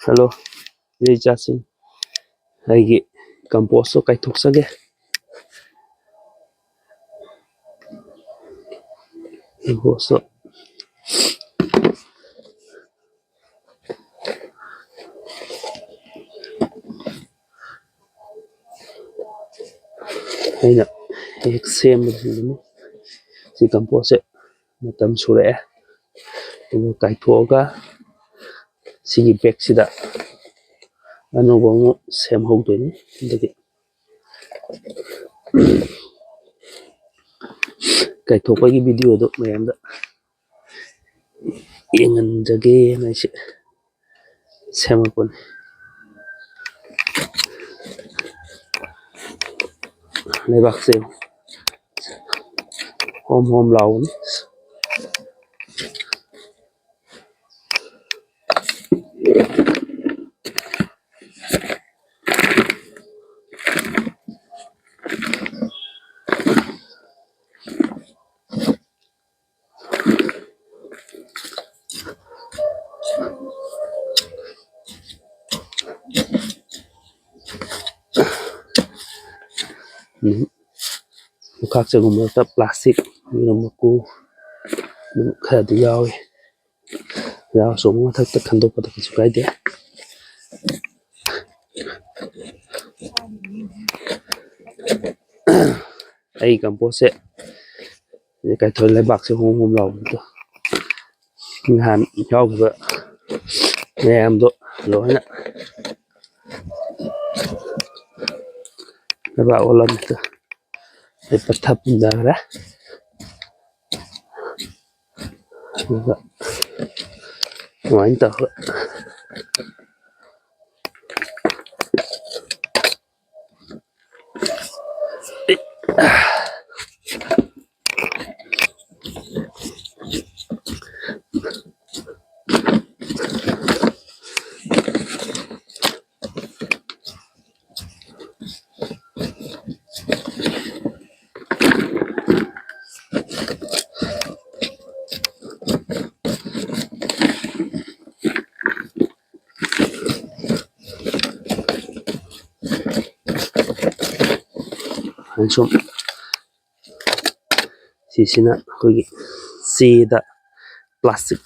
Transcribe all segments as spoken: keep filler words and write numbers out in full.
Hello, ꯏꯆꯦ ꯏꯆꯥꯁꯤꯡ, ꯑꯩꯒꯤ compost ꯇꯣ ꯀꯥꯏꯊꯣꯛꯆꯒꯦ꯫ Compost ꯇꯣ ꯑꯩꯅ ꯍꯦꯛ ꯁꯦꯝꯕꯁꯤꯡꯗꯨꯅꯤ꯫ ꯁꯤ compost ꯁꯦ ꯃꯇꯝ ꯁꯨꯔꯛꯑꯦ꯫ ꯑꯗꯨ ꯀꯥꯏꯊꯣꯛꯑꯒ ꯁꯤꯒꯤ bag ꯁꯤꯗ ꯑꯅꯧꯕ ꯑꯃꯨꯛ ꯁꯦꯝꯍꯧꯗꯣꯏꯅꯤ꯫ ꯑꯗꯒꯤ ꯀꯥꯏꯊꯣꯛꯄꯒꯤ video ꯗꯣ ꯃꯌꯥꯝꯗ ꯌꯦꯡꯍꯟꯖꯒꯦꯅ ꯑꯩꯁꯦ ꯁꯦꯝꯃꯛꯄꯅꯤ꯫ ꯂꯩꯕꯥꯛꯁꯦ ꯍꯣꯝ ꯍꯣꯝ ꯂꯥꯎꯕꯅꯤ꯫ ꯎꯝ, ꯂꯨꯈꯥꯛ ꯆꯒꯨꯝ ꯃꯔꯛꯇ plastic, ꯌꯦꯔꯨꯝ ꯃꯀꯨ ꯑꯗꯨꯝ ꯈꯔꯗꯤ ꯌꯥꯎꯏ꯫ ꯌꯥꯎꯔꯁꯨ ꯑꯃꯨꯛ ꯃꯊꯛꯇ ꯈꯟꯗꯣꯛꯄꯗ ꯀꯩꯁꯨ ꯀꯥꯏꯗꯦ꯫ ꯑꯩ compost ꯁꯦ ꯀꯩꯊꯣꯏ ꯂꯩꯕꯥꯛꯁꯦ ꯍꯣꯝ ꯍꯣꯝ ꯂꯥꯎꯕꯗꯣ, ꯅꯍꯥꯟ ꯌꯥꯎꯈꯤꯕ ꯃꯌꯥꯝꯗꯣ ꯂꯣꯏꯅ ꯂꯩꯕꯥꯛ ꯑꯣꯜꯂꯝꯕꯗꯣ ꯑꯩ ꯄꯠꯊ ꯄꯨꯝꯊꯈ꯭ꯔꯦ꯫ ꯑꯗꯨꯒ ꯑꯗꯨꯃꯥꯏꯅ ꯇꯧꯔꯒ ꯁꯨꯝ ꯁꯤꯁꯤꯅ ꯑꯩꯈꯣꯏꯒꯤ ꯆꯦꯗ plastic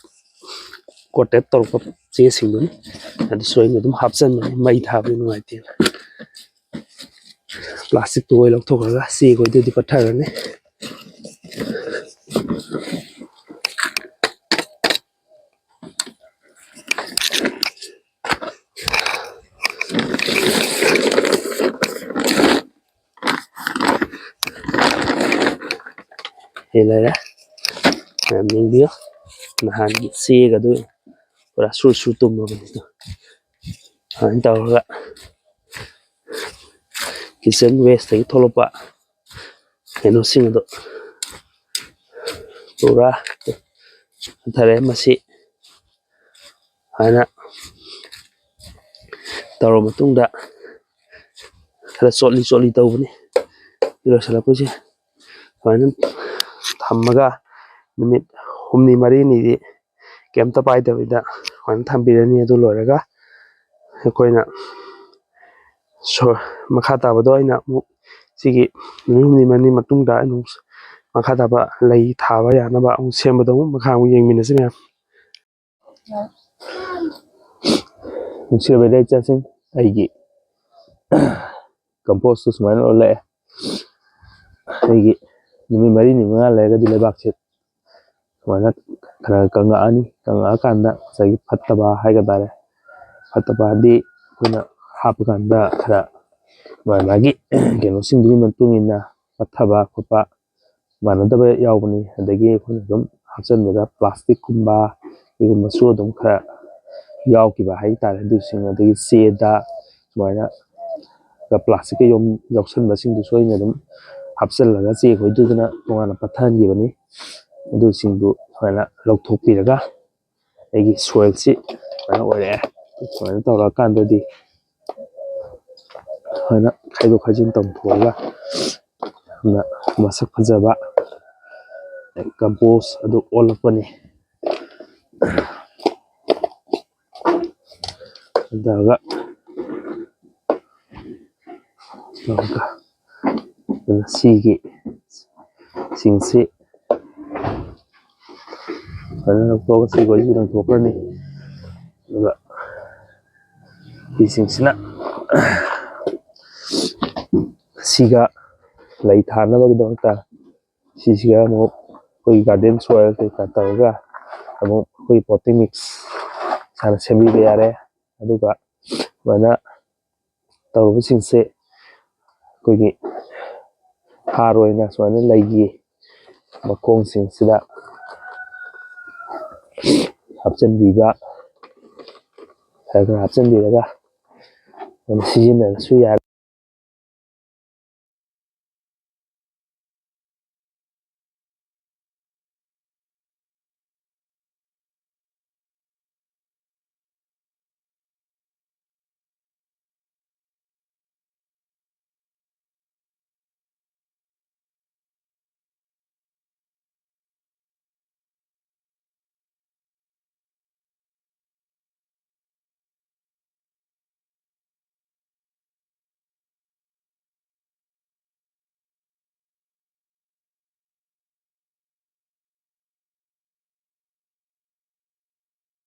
coated ꯇꯧꯔꯛꯄ ꯆꯦꯁꯤꯡꯗꯨꯅꯤ꯫ ꯑꯗꯨꯁꯨ ꯑꯩꯅ ꯑꯗꯨꯝ ꯍꯥꯞꯆꯤꯟꯕꯅꯤ, ꯃꯩ ꯊꯥꯕꯗꯤ ꯅꯨꯡꯉꯥꯏꯇꯦꯅ꯫ Plastic ꯇꯨ ꯑꯣꯏ ꯂꯧꯊꯣꯛꯈ꯭ꯔꯒ ꯆꯦꯈꯣꯏꯗꯨꯗꯤ ꯄꯠꯊꯔꯅꯤ꯫ ꯁꯤ ꯂꯩꯔꯦ꯫ ꯃꯌꯥꯝ ꯌꯦꯡꯕꯤꯌꯨ꯫ ꯅꯍꯥꯟꯒꯤ ꯆꯦꯒꯗꯨ ꯄꯨꯔꯥ ꯁꯨꯔ ꯁꯨꯔ ꯇꯨꯝꯃꯕꯅꯤꯗꯣ꯫ ꯑꯗꯨꯃꯥꯏꯅ ꯇꯧꯔꯒ kitchen waste ꯇꯒꯤ ꯊꯣꯛꯂꯛꯄ ꯀꯩꯅꯣꯁꯤꯡ ꯑꯗꯣ ꯄꯨꯔꯥ ꯍꯟꯊꯔꯦ꯫ ꯃꯁꯤ ꯁꯨꯃꯥꯏꯅ ꯇꯧꯔꯕ ꯃꯇꯨꯡꯗ ꯈꯔ ꯆꯣꯠꯂꯤ ꯆꯣꯠꯂꯤ ꯇꯧꯕꯅꯤ꯫ ꯏꯔꯣꯏꯁꯤꯜꯂꯛꯄꯁꯦ ꯁꯨꯃꯥꯏꯅ ꯊꯝꯃꯒ ꯅꯨꯃꯤꯠ ꯍꯨꯝꯅꯤ ꯃꯔꯤꯅꯤꯗꯤ ꯀꯩꯝꯇ ꯄꯥꯏꯗꯕꯤꯗ ꯁꯨꯃꯥꯏꯅ ꯊꯝꯕꯤꯔꯅꯤ꯫ ꯑꯗꯨ ꯂꯣꯏꯔꯒ ꯑꯩꯈꯣꯏꯅ ꯁꯣ-, ꯃꯈꯥ ꯇꯥꯕꯗꯣ ꯑꯩꯅ ꯑꯃꯨꯛ ꯁꯤꯒꯤ ꯅꯨꯃꯤꯠ ꯍꯨꯝꯅꯤ ꯃꯔꯤꯅꯤ ꯃꯇꯨꯡꯗ ꯑꯩꯅ ꯑꯃꯨꯛ ꯃꯈꯥ ꯇꯥꯕ ꯂꯩ ꯊꯥꯕ ꯌꯥꯅꯕ ꯑꯃꯨꯛ ꯁꯦꯝꯕꯗꯣ ꯑꯃꯨꯛ ꯃꯈꯥ ꯑꯃꯨꯛ ꯌꯦꯡꯃꯤꯟꯅꯁꯤ ꯃꯌꯥꯝ꯫ ꯅꯨꯡꯁꯤꯔꯕ ꯏꯆꯥꯁꯤꯡ, ꯑꯩꯒꯤ compost ꯇꯨ ꯁꯨꯃꯥꯏꯅ ꯑꯣꯜꯂꯛꯑꯦ꯫ ꯑꯩꯒꯤ ꯅꯨꯃꯤꯠ ꯃꯔꯤꯅꯤ ꯃꯉꯥ ꯂꯩꯔꯒꯗꯤ ꯂꯩꯕꯥꯛꯁꯦ ꯁꯨꯃꯥꯏꯅ ꯈꯔ ꯀꯪꯉꯛꯑꯅꯤ꯫ ꯀꯪꯉꯛꯑꯀꯥꯟꯗ ꯉꯁꯥꯏꯒꯤ ꯐꯠꯇꯕ ꯍꯥꯏꯒꯗ꯭ꯔꯥ, ꯐꯠꯇꯕ ꯍꯥꯏꯗꯤ ꯑꯩꯈꯣꯏꯅ ꯍꯥꯞꯄ ꯀꯥꯟꯗ ꯈꯔ ꯃꯥꯒꯤ ꯃꯥꯒꯤ ꯀꯩꯅꯣꯁꯤꯡꯗꯨꯒꯤ ꯃꯇꯨꯡ ꯏꯟꯅ ꯄꯠꯊꯕ ꯈꯣꯠꯄ ꯃꯥꯟꯅꯗꯕ ꯌꯥꯎꯕꯅꯤ꯫ ꯑꯗꯒꯤ ꯑꯩꯈꯣꯏꯅ ꯑꯗꯨꯝ ꯍꯥꯞꯆꯤꯟꯕꯗ plastic ꯀꯨꯝꯕ ꯀꯩꯒꯨꯝꯕꯁꯨ ꯑꯗꯨꯝ ꯈꯔ ꯌꯥꯎꯈꯤꯕ ꯍꯥꯏꯇꯥꯔꯦ꯫ ꯑꯗꯨꯁꯤꯡ ꯑꯗꯒꯤ ꯆꯦꯗ ꯁꯨꯃꯥꯏꯅ plastic ꯀ ꯌꯣꯝ-, ꯌꯥꯎꯁꯟꯕꯁꯤꯡꯗꯨꯁꯨ ꯑꯩꯅ ꯑꯗꯨꯝ ꯍꯥꯞꯆꯤꯜꯂꯒ ꯆꯦꯈꯣꯏꯗꯨꯗꯅ ꯇꯣꯉꯥꯟꯅ ꯄꯠꯊꯍꯟꯈꯤꯕꯅꯤ꯫ ꯑꯗꯨꯁꯤꯡꯗꯨ ꯁꯨꯃꯥꯏꯅ ꯂꯧꯊꯣꯛꯄꯤꯔꯒ ꯑꯩꯒꯤ soil ꯁꯤ ꯁꯨꯃꯥꯏꯅ ꯑꯣꯏꯔꯛꯑꯦ꯫ ꯁꯨꯃꯥꯏꯅ ꯇꯧꯔꯛꯑꯀꯥꯟꯗꯗꯤ ꯁꯨꯃꯥꯏꯅ ꯈꯥꯏꯗꯣꯛ ꯈꯥꯏꯖꯤꯟ ꯇꯧꯊꯣꯛꯑꯒ ꯌꯥꯝꯅ ꯃꯁꯛ ꯐꯖꯕ compost ꯑꯗꯨ ꯑꯣꯜꯂꯛꯄꯅꯤ꯫ ꯑꯗꯨꯒ, ꯑꯗꯨꯒ ꯑꯗꯨꯅ ꯁꯤꯒꯤ ꯁꯤꯡꯁꯤ ꯐꯖꯅ ꯂꯧꯊꯣꯛꯑꯒ ꯁꯤ ꯈꯣꯏꯁꯤ ꯂꯪꯊꯣꯛꯈ꯭ꯔꯅꯤ꯫ ꯑꯗꯨꯒ ꯐꯤꯁꯤꯡꯁꯤꯅ ꯁꯤꯒ ꯂꯩ ꯊꯥꯅꯕꯒꯤꯗꯃꯛꯇ ꯁꯤꯁꯤꯒ ꯑꯃꯨꯛ ꯑꯩꯈꯣꯏꯒꯤ garden soil ꯀꯩꯀꯥ ꯇꯧꯔꯒ ꯑꯃꯨꯛ ꯑꯩꯈꯣꯏ potting mix ꯏꯁꯥꯅ ꯁꯦꯝꯕꯤꯕ ꯌꯥꯔꯦ꯫ ꯑꯗꯨꯒ ꯁꯨꯃꯥꯏꯅ ꯇꯧꯔꯕꯁꯤꯡꯁꯦ ꯑꯩꯈꯣꯏꯒꯤ ꯍꯥꯔ ꯑꯣꯏꯅ ꯁꯨꯃꯥꯏꯅ ꯂꯩꯒꯤ ꯃꯈꯣꯡꯁꯤꯡꯁꯤꯗ ꯍꯥꯞꯆꯤꯟꯕꯤꯕ, ꯈꯔ ꯈꯔ ꯍꯥꯞꯆꯤꯟꯕꯤꯔꯒ ꯑꯗꯨꯝ ꯁꯤꯖꯤꯟꯅꯔꯁꯨ ꯌꯥꯔꯦ꯫